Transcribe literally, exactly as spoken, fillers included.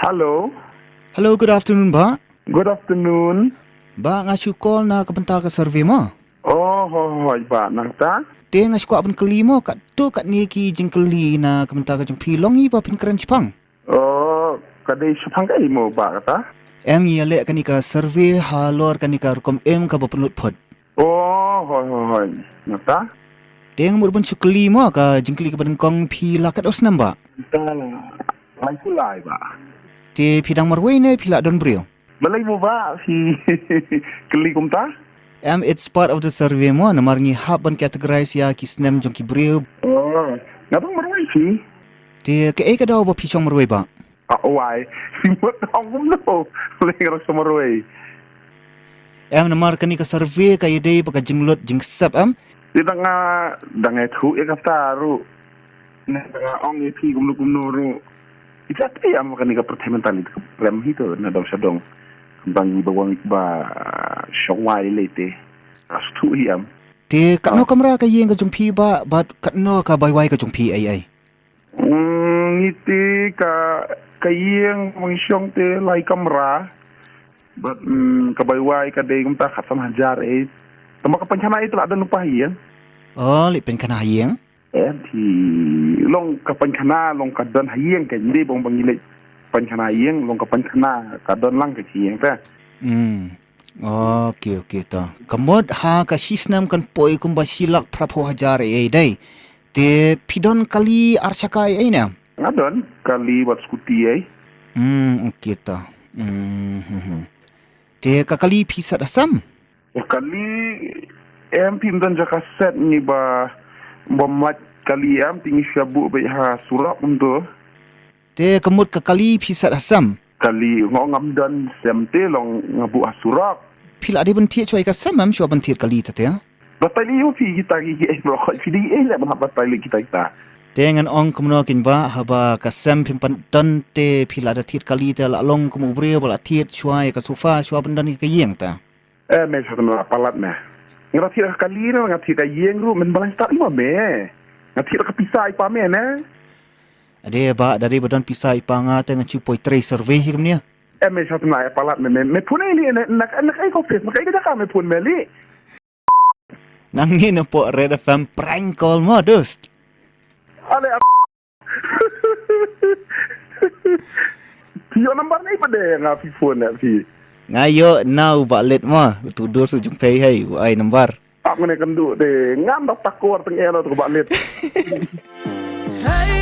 Hello. Hello, good afternoon, bah. Good afternoon. Bah, nga shu call na ka bynta ka survey mo. Oh, hooid, hooid, bah, nangta? Te nga shu kwah ban kylli mo, katto katne ki jingkylli na ka bynta ka jong phi, long hi ba phin kren shaphang. Oh, ka dei shaphang kaei mo, bah, kata? Em, ngi ïaleh kane ka survey halor kane ka rukom im kaba pynlut phot. Oh, hooid, hooid, hooid. Nangta? Te nga mut ban shu kylli mo, ka jingkylli kaba nyngkong, phi la katno snem, bah? Nangta la, laiphew lai, bah. Te phi dang marwei ne phi la don briew? Balei mo, bah, phi kylli kumta? Em, it's part of the survey mo, namar ngi hap ban categorize ïa ki snem jong ki briew. Oh, nga dang marwei shi. Te kaei ka daw ba phi shong marwei, bah? Ah, wai. Phi mut ong kumno? Lei nga dang shong marwei. Em, namar kane ka survey ka ïadei bad ka jinglut jingsep, em? Te dang nga, dang nga ïathuh ïa kata ruh. Ne dang nga ong ïa phi kumno kumno ruh. Ita te ïa mo kane ka pyrthei mynta lei ka prem hi to na dong sha dong. Bang ba wan ba shong wai lei te. Ka shu thuh hi em. Te katno kamra ka ïing ka jong phi, bah, bad katno ka bai wai ka jong phi ei ei? Mm, ngi te ka, ka ïing ba ngi shong te lai kamra. Bad, mm, ka bai wai ka dei kumta khatsan hajar ei. Tangba ka painkhana ei te la don lypa ha ïing. Oh, leit painkhana ha ïing? Em, te long ka painkhana, long ka don ha ïing, ka dei bang ba ngi leit painkhana ha ïing, long ka painkhana ka don lang ka ïing te. Hmm. Okay, okay, to. Ka mut ha ka shi snem kan poi kumba shi lak phraphew hajar ei ei dei. Te phi don kali ar shaka ei ei ne? Nga don kali bad scooty ei. Hmm, okay, to. Hmm, hmm, hmm. Te ka kali phi set ha sem? Ka kali, em, phim don jaka set, ngi ba, ba mlait kali, em, te ngi shu buh beit ha surok kumto. Te ka mut ka kali phi set ha sem? Kali, nga ong ngam don sem te, long nga buh ha surok. Phi la dei ban thied shuwa ïa ka sem, em, shuwa ban thied kali te te? Batai lei ïa phi kita ki, ki, eh, bro, phi dei eh leh ban hap batai lei kita kita. Te ngan ong kumno kein bah, haba ka sem phim pat don te phi la da thied kali te, la long kum u briew ba la thied shuwa ïa ka sofa, shuwa ban don ïa ka ïing te. Eh, me sha tymmen la palat me. Nga da thied ka kali ne, nga thied ka ïing ruh, men balang stad ma me. Nga thied ka pisa i pa me ne. Ade bah, da dei ba don pisa i pa nga te ngan shu poi trei survey hi kumne. Eh, me sha tymmen la palat me, me, me phone ei lei ne, na, na kaei ka office, na kaei ka jaka me phone me lei. Nangne na poh Red F M prank call mo, dost. Ale, ap-, phi ïoh number ne pat de nga phi phone ne phi. Nga ïoh na u Bah Lit mo, utu dur shu jingpei hei, u ai number. Ap ngane kan du de, ngam da takor teng elo tu Bah Lit. Hey,